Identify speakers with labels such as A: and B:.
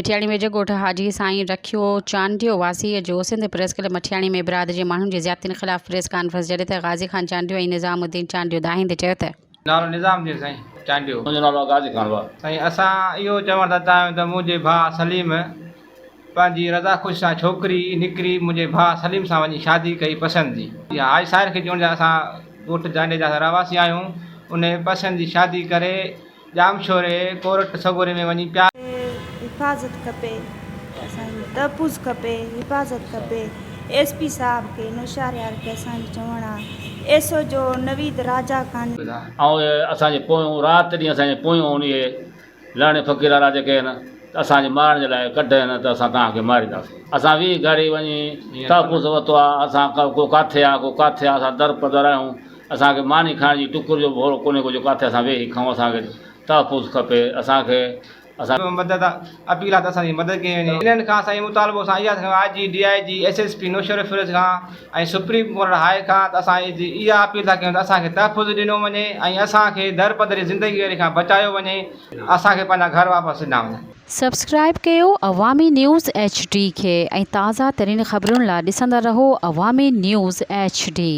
A: مٺياڻي ويجهو ڳوٺ حاجي سائين رکيو چانڊيو واسي جو سنڌ پريس ڪلب مٺياڻي ۾ برادري جي ماڻهن جي زيادتين خلاف پريس ڪانفرنس جڏهن ته غازي خان چانڊيو ۽ نظام الدين چانڊيو دانهيندي چيو ته.
B: نالو نظام الدين سائين چانڊيو.
C: منهنجو نالو آهي غازي خان واهه.
B: سائين اسان اهو چوڻ ٿا چاهيون ته منهنجي ڀاء سليم پنهنجي رضا خوش سان ڇوڪري نڪري منهنجي ڀاء سليم سان وڃي شادي ڪئي پسند جي حاجي سائين کي چوڻ جا اسان ڳوٺ چانڊيي جا رهواسي آهيون انهي پسند جي شادي ڪري ڄامشوري ڪورٽ سڳوري ۾ وڃي پيا.
D: حفاظت کپي اسان کي تحفظ کپي حفاظت کپي ايس پي صاحب کي نوشهريار کي اسان جو چوڻ آ ايس او جو نويد راجا خان.
C: ۽ اهي اسان جي پويون رات ڏينهن اسان جي پويون آهن اهي لهڻي فقير وارا جيڪي آهن ته اسان جي مارڻ جي لاء ڪڍ آهن ته اسان توهان کي مارينداسين اسان ويهه گهڙي وڃي تحفظ ورتو آهي اسان ڪو ڪاٿي آهي ڪو ڪاٿي آهي اسان در پدر آهيون اسان کي ماني کائڻ جي ٽڪر جو به ڀورو ڪونهي ڪو جو ڪاٿي اسان ويهي کائون اسان کي تحفظ کپي اسان کي اسان.
B: مدد اپيل آهي ته اسان جي مدد ڪئي وڃي انهن کان اسان جي مطالبو اسان اها ٿا ڪيون I G D I G S S P Naushahro Feroze کان ۽ سپريم ڪورٽ هاء کان ته اسان اها اپيل ٿا ڪيون ته اسان کي تحفظ ڏنو وڃي ۽ اسان کي درپدري زندگي واري کان بچايو وڃي اسان کي پنهنجا گهر واپس ڏنا وڃن.
A: سبسڪرائيب ڪيو عوامي نيوز ايڇ ڊي کي ۽ تازه ترين خبرن لا ڏسندا رهو عوامي نيوز ايڇ ڊي.